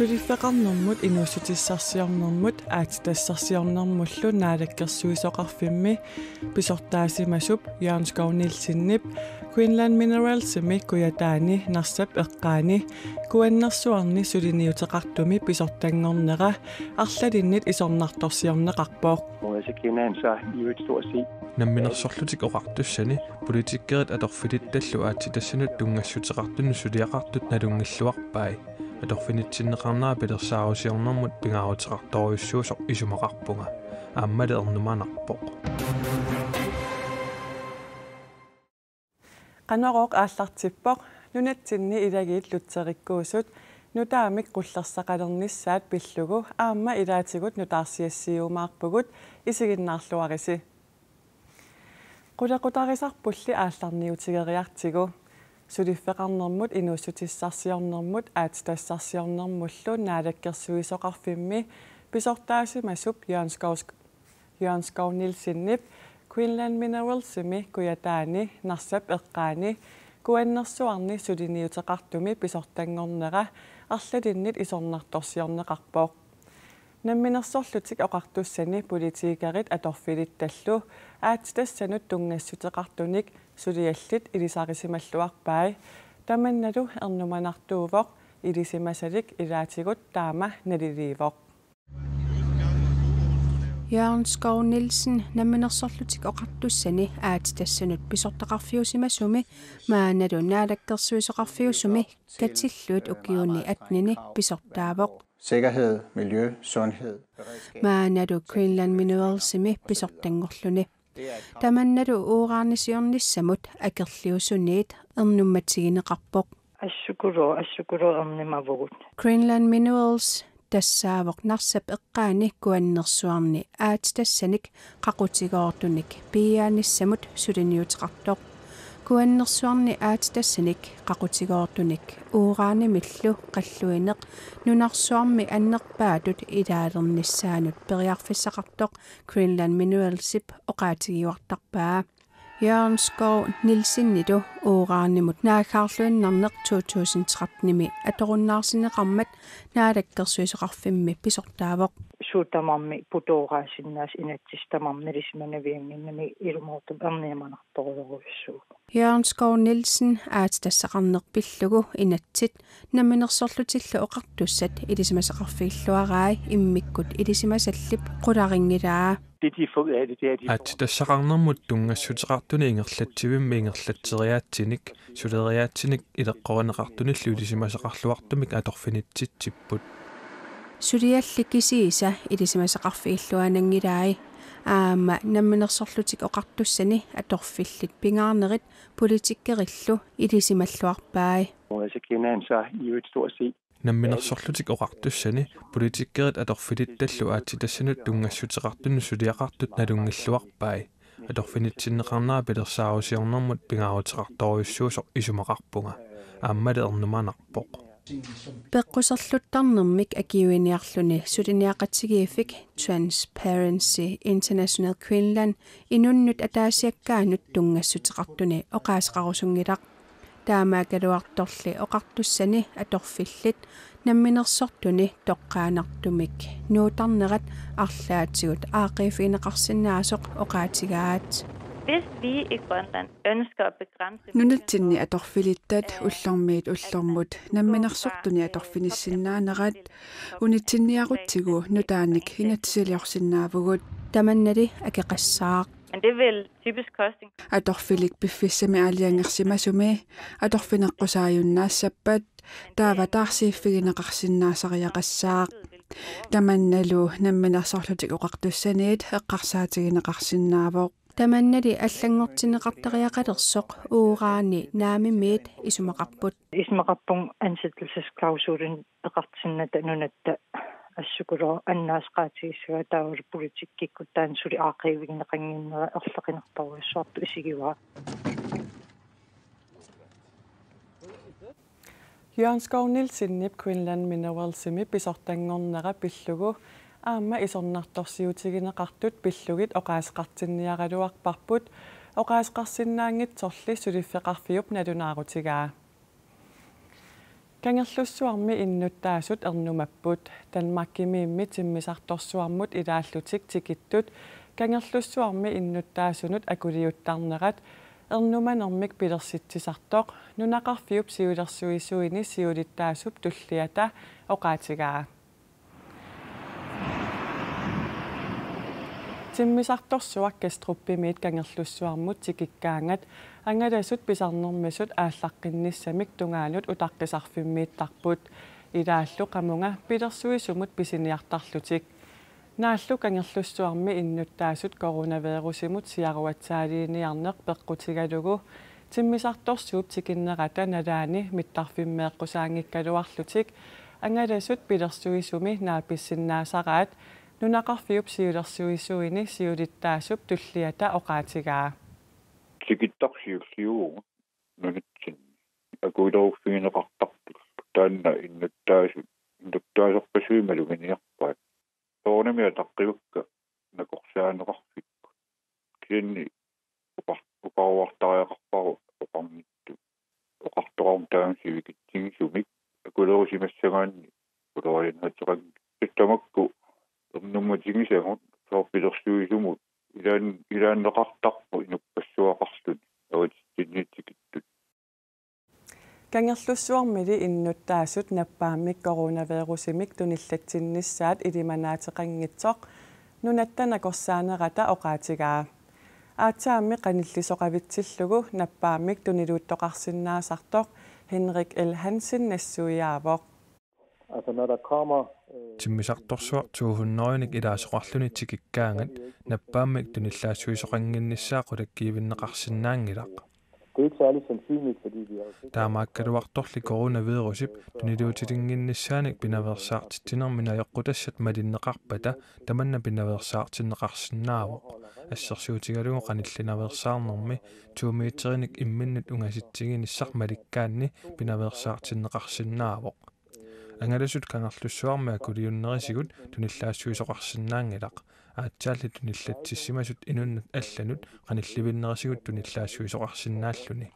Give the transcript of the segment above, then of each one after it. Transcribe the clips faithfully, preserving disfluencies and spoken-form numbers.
Suliffeqarnermut inuussutissarsiornermut aatsitassarsiornermullu Naalakkersuisoqarfimmi pisortaasimasup Jørgen Skov Nielsenip Greenland Mineralsimi Kujataani Narsap eqqaani Kuannersuarni suliniuteqartumi pisortanngornera arlalinnit isornartorsiorneqarpoq. Hvor jeg så kender hende så i øvrigt stort set. Namminersorlutik oqartussani politikerit atorfilittallu aatsitassanut tunngassuteqartunut suliaqartut nalunngilluarpai. Atorfinitsinneqarnera pilersaarusiornermut pingaaruteqartorujussuusoq isumaqarpunga. Aammali ernumanarpoq. Qanorooq aallartippoq. Nunatsinni ilagiit lutserikkuusut nutaamik qullersaqalernissaat pillugu aamma ilaatigut nutaarsiassiuumaarpugut, isiginnaarluarisi. Qulequtarisarpulli aallarniutigeriartigu. Suliffeqarnermut inuussutissarsiornermut aatsitassarsiornermullu Naalakkersuisoqarfimmi pisortaasimasup Jørgen Skov Jørgen Skov Nielsenip Greenland Mineralsimi Kujataani Narsap eqqaani Kuannersuarni suliniuteqartumi pisortanngornera arlalinnit isornartorsiorneqarpoq. Namminersorlutik oqartussani politikerit atorfilittallu aatsitassanut tunngassuteqartunik suliallit ilisarisimalluarpai. Tamannalu ernumanartuuvoq, ilisimasalik ilaatigut taama naliliivoq. Jørgen Skov Nielsen Namminersorlutik Oqartussani aatsitassanut pisortaqarfiusimasumi maannalu naalakkersuisoqarfiusumi katillugit ukiuni attenini pisortaavoq. Sikkerhed, miljø, sundhed, beredskab. Maannalu Greenland Mineralsimi pisortanngorluni. Tamannalu uranisiornissamut akerliusuniit ernummatigineqarpoq. Assukuloo, assukuloo ernumavugut. Greenland Minerals tassaavoq Narsap eqqaani Kuannersuarni aatsitassanik qaqutigoortunik piiaanissamut suliniuteqartoq. Kuannersuarni aatsitassanik qaqutigoortunik uranimillu qalluineq nunarsuarmi annerpaatut ilaalernissaanut periarfissaqartoq Greenland Mineralsip oqaatigiuartarpaa. Jørgen Skov Nielsenilu uranimut naaggaarluinnarneq to tusind trettenimi atorunnaarsinneqarmat naalakkersuisoqarfimmi pisortaavoq. Suut tamarmik putuuraasinnaasoq inatsisissaq tamarmik ilisimanaviannginnami ilumoortumik ernumanartorujussuuvoq. Jørgen Skov Nielsen aatsitassaqarneq pillugu inatsit Namminersorlutillu Oqartussat ilisimasaqarfigilluarai immikkut ilisimasallip qularinngilaat. Det, de har fået af det, det er, at de får. Aatsitassaqarnermut tunngassuteqartunik ingerlatsivimmi ingerlatseriaatsinik, suleriaatsinik ileqqorineqartunillu ilisimasaqarluartumik atorfinitsitsipput. Suliallit kisiisa ilisimasaqarfigilluananngilai, aamma Namminersorlutik Oqartussani atorfillit pingaarnerit politikerillu ilisimalluarpai. Hvor jeg så kender hende så i øvrigt stort set. Namminersorlutik Oqartussani politikerit atorfilittallu aatsitassanut tunngassuteqartunut suliaqartut nalunngilluarpai. Atorfinitsinneqarnera pilersaarusiornermut pingaaruteqartorujussuusoq isumaqarpunga. Aammali ernumanarpoq. Peqquserluttarnermik akiuiniarluni suliniaqatigiiffik Transparency International Greenland inunnut ataasiakkaanut tunngassuteqartuni oqaaseqarusunngilaq. Taamaakkaluartorli oqartussani atorfillit namminersortuni toqqaannartumik nuuttarnerat arlaatigut aaqqiiffigineqarsinnaasoq oqaatigaat. Hvis vi i Grønland ønsker at begrænse. Nunatsinni atorfilittat ullormiit ullormut namminersortuni atorfinissinnaanerat unitsinniarutsigu nutaanik inatsisiliorsinnaavugut. Tamannali akeqassaaq. Men det vil typisk koste en. Atorfilik piffissami aalajangersimasumi atorfineqqusaajunnaassappata taava taarsiiffigineqarsinnaasariaqassaaq. Tamannalu Namminersorlutik Oqartussaniit eqqarsaatigineqarsinnaavoq. Tamannali allanngortinneqartariaqalersoq uurani naamimiit isumaqarput. Isumaqarpunga ansættelsesklausulin eqartinnata nunatta assukuloo annaasaqaatigissagaa taavalu politikkikkut taanna suli aaqqiivigineqannginnera erloqinartorujussuartut isigivara. Jørgen Skov Nielsenip Greenland Mineralsimi pisortanngornera pillugu aamma isornartorsiutigineqartut pillugit oqaaseqartinniaraluarparput, oqaaseqarsinnaanngitsorli suliffeqarfiup nalunaarutigaa. Kangerlussuarmi innuttaasut ernumapput. Danmarkimiimmi timmisartorsuarmut ilaallutik tikittut Kangerlussuarmi innuttaasunut akuliuttarnerat ernumanermik pilersitsisartoq nunaqarfiup siulersuisuini siulittaasup tulliata oqaatigaa. Timmisartorsuaq Kastrupimiit Kangerlussuarmut tikikkaangat angalasut pisarnermisut aallaqqinnissamik tungaanut utaqqisarfimmiittarput. Ilaallu qamunga pilersuisumut pisiniartarlutik. Naallu Kangerlussuarmi innuttaasut coronavirusimut siaruatsaaliiniarneq peqqutigalugu timmisartorsuup tikinnerata nalaani mittarfimmeeqqusaanngikkaluarlutik angalasut pilersuisumi naapissinnaasaraat nunaqarfiup siulersuisuini siulittaasup tulliata oqaatigaa. Tikittarsiulliugu nunatsinni akuileruffigineqartartut taanna innuttaasut innuttaasorpassuit maluginiarpaat. Soorunami ataqqivakka nakorsaaneqarfipput. Kisianni uqar-, uqaruartariaqarparu oqarnittut. Oqartoqarmat taama sivikitsigisumik akuilerusimassagaanni ulorianaateqanngilaq. Tamakku ernummatigisagut soorlu pilersuisumut ilaan-, ilaanneqartarpoq inuppassuaqarluni avatitsinniit tikittut. Kangerlussuarmili innuttaasut nappaammik coronavirusimik tunillatsinnissaat ilimanaateqanngitsoq Nunatta Nakorsaanerata oqaatigaa. Aatsaammi qanillisoqavitsillugu nappaammik tuniluuttoqarsinnaasartoq Henrik L. Hansen nassuiaavoq. Altså, når der kommer, øh, Timmisartorsuaq to hundrede ilaasoqarluni tikikkaangat nappaammik tunillaassuisoqannginnissaa qulakkiivinneqarsinnaanngilaq. Det er ikke særlig sandsynligt, fordi vi har jo set, taamaakkaluartorli coronavirusip tuniluutilinnginnissaanik pinaveersaartitsinermi najoqqutassat malinneqarpata tamanna pinaveersaartinneqarsinnaavoq. Assersuutigalugu qanillinaveersaarnermi to meterinik imminnut ungasitsiginissaq malikkaanni pinaveersaartinneqarsinnaavoq. Angalasut Kangerlussuarmi akuliunnerisigut tunillaassuisoqarsinnaanngilaq. Aatsaalli tunillatsissimasut inunnut allanut qanillivinnerisigut tunillaassuisoqarsinnaalluni.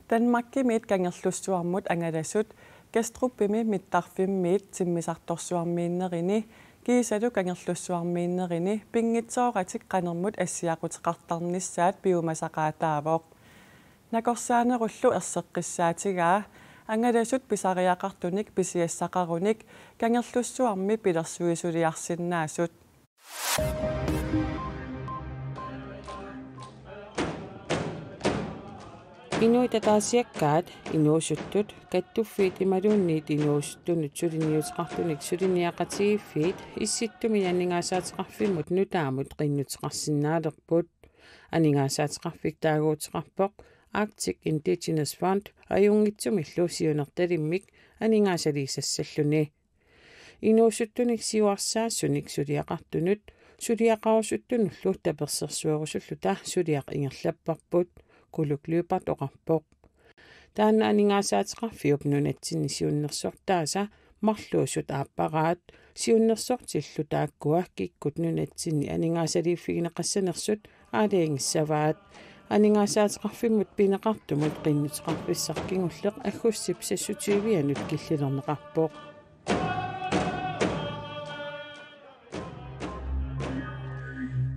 Danmarkimiit Kangerlussuarmut angalasut Kastrupimi mittarfimmiit timmisartorsuarmiinnerini kiisalu Kangerlussuarmiinnerini pinngitsooratik qanermut assiaquteqartarnissaat piumasaqaataavoq. Nakorsaanerullu erseqqissaatigaa angalasut pisariaqartunik pisiassaqarunik Kangerlussuarmi pilersuisuliarsinnaasut. Inuit ataasiakkaat, inuusuttut, kattuffiit imaluunniit inuusuttunut suliniuteqartunik suliniaqatigiiffiit Issittumi Aningaasaateqarfimmut nutaamut qinnuteqarsinnaalerput. Aningaasaateqarfik taaguuteqarpoq Arctic Indigenous Fund ajunngitsumillu siunertalimmik aningaasaliisassalluni. Inuusuttunik siuarsaassunik suliaqartunut suliaqarusuttunullu tapersersuerusulluta suliaq ingerlapparput, Kuluk Lyberth oqarpoq. Taanna aningaasaateqarfiup nunatsinni siunnersortaasa marluusut aapparaat, siunnersortillu taakkua kikkut nunatsinni aningaasaliiffigineqassanersut aalajangissavaat. Aningaasaateqarfimmut pineqartumut qinnuteqarfissaq kingulleq aggustip seksogtyvianut killilerneqarpoq.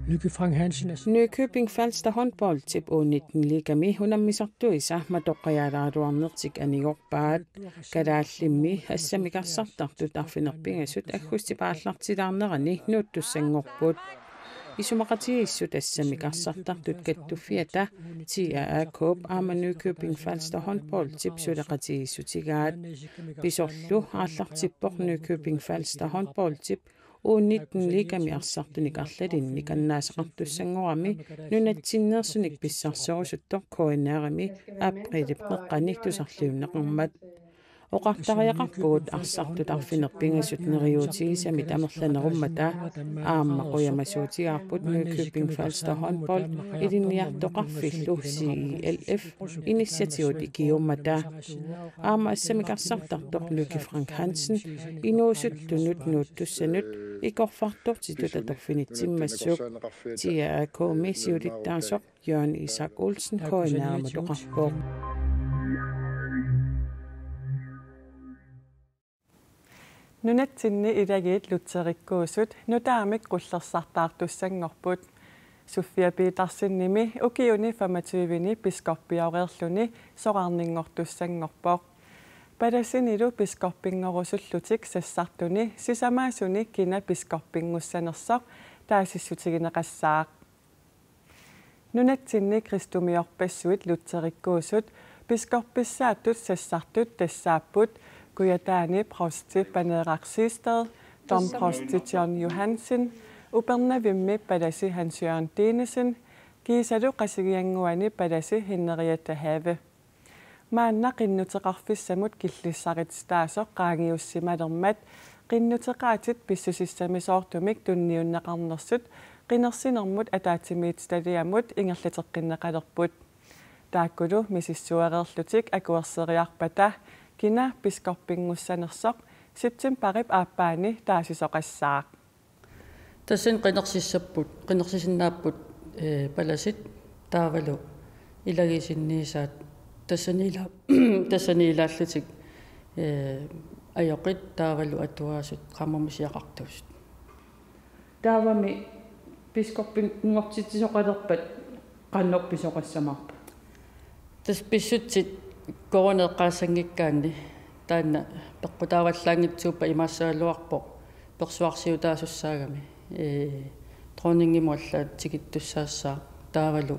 Nyky Frank Hansen er Nykøbing Falster håndboldip U nitten ligami unammisartuisa matoqqajaalaaraluarnertik anigorpaat. Kalaallimmi assammik arsartartut arfineq-pingasut aggustip aallartilaarnerani nuuttussanngorput. Isumaqatigiissut assammik arsartartut kattuffiata T A A K-p aamma Nykøbing Falster håndboldip suleqatigiissutigaat. Pisorlu aallartippoq Nykøbing Falster håndboldip U nitten ligami arsartunik arlalinnik annaasaqartussanngorami nunatsinneersunik pissarserusuttoq K N R-imi aprilip qeqqani tusarliunneqarmat. Oqartariaqarpugut arsartut arfineq-pingasut neriuutigisamik amerlanerummata aamma qujamasuutigaarput Nykøbing Falster håndbold ilinniartoqarfillu C I L F inissatigut ikiummata. Aamma assammik arsartartoq Nyky Frank Hansen inuusuttunut nuuttussanut ikorfartortitut atorfinitsimmassuk T A A K-mi siulittaasoq Jørgen Isak Olsen K N R-imut oqarpoq. Nunatsinni ilagiit lutherikkuusut nutaamik qullersartaartussanngorput. Sofia Petersenimi ukiuni femogtyveni biskoppioreerluni soraarninngortussanngorpoq. Palasinilu biskoppinngorussullutik sassartuni sisamaasuni kina biskoppinngussanersoq taasissutigineqassaaq. Nunatsinni kristumiorpassuit lutherikkuusut biskoppissaattut sassartut tassaapput Kujataani provsti Paneeraq Siegstad, domprovsti John Johansen, Upernavimmi palasi Hans Jørgen Dinesen, kiisalu Qasigiannguani palasi Henriette Have. Maanna qinnuteqarfissamut killissarititaasoq qaangiussimalermat qinnuteqaatit pissusissamisoortumik tunniunneqarnersut qinersinermut ataatsimiititaliamut ingerlateqqinneqalerput. Taakkulu misissuereerlutik akuerseriarpata kina biskoppinngussanersoq septembarip aappaani taasisoqassaaq. Tassani qinersissapput, qinersisinnaapput, ee, palasit taavalu ilagiit sinniisaat tassani ila-, tassani ilaallutik, ee, ajoqit taavalu atuaasut qaammammisiaqartuusut. Taavami biskoppinngortitsisoqalerpat qanoq pisoqassamaarpa? Tassa pissutsit coronaeqqaassanngikkaanni taanna peqqutaavallaanngitsuuppat imaassagaluarpoq persuarsiutaasussaagami. Ee, dronningimut allaat tikittussaassaaq taavalu,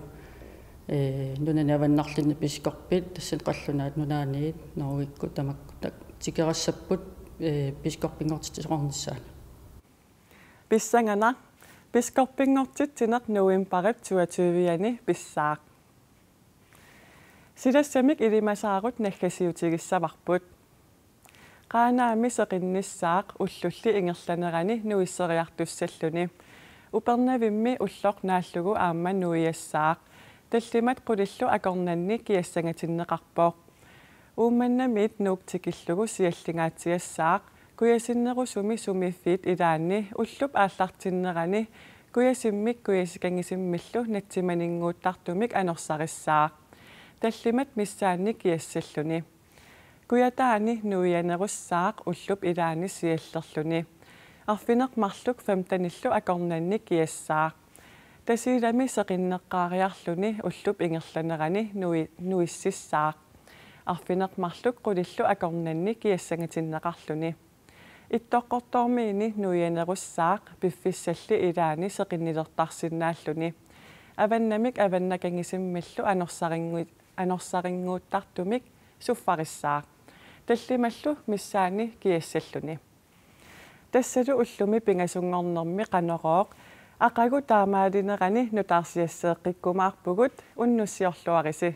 ee, nunani avannarlinni biskoppit tassani qallunaat nunaanniit Norgekkut tamakkua tikerassapput, ee, biskoppinngortitsisoqarnissaanut. Pissanganaq, biskoppinngortitsineq novembarip toogtyve-ani pissaaq. Silassamik ilimasaarut naggasiutigissavarput. Qaanaami seqinnissaaq ullulli ingerlanerani nuisseriartussalluni. Upernavimmi ulloq naallugu aamma nuiassaaq. Tallimat qulillu akornanni kiassangatinneqarpoq. Uummannamiit Nuuk tikillugu siallingaatsiassaaq, kujasinnerusumi sumiiffiit ilaanni ullup aallartinnerani kujasimmik kujasikangisimmillu natsimaninnguuttartumik anorsarissaaq. Tallimat missaanni kiassalluni. Kujataani nuianerussaaq ullup ilaani siallerluni. Arfineq-marluk femtenillu akornanni kiassaaq. Tasiilami seqinneqqaariarluni ullup ingerlanerani nui-, nuississaaq. Arfineq-marluk qulillu akornanni kiassangatinneqarluni. Ittoqqortoormiini nuianerussaaq piffissalli ilaani seqinnilertarsinnaalluni. Avannamik avannakangisimmillu anorsarinngu-, anorsarinnguuttartumik suffarissaaq. Tallimallu missaani kiassalluni. Tassalu ullumi pingasunngornermi Qanorooq, aqagu taamaalinerani nutaarsiasseeqqikkumaarpugut, unnussiorluarisi.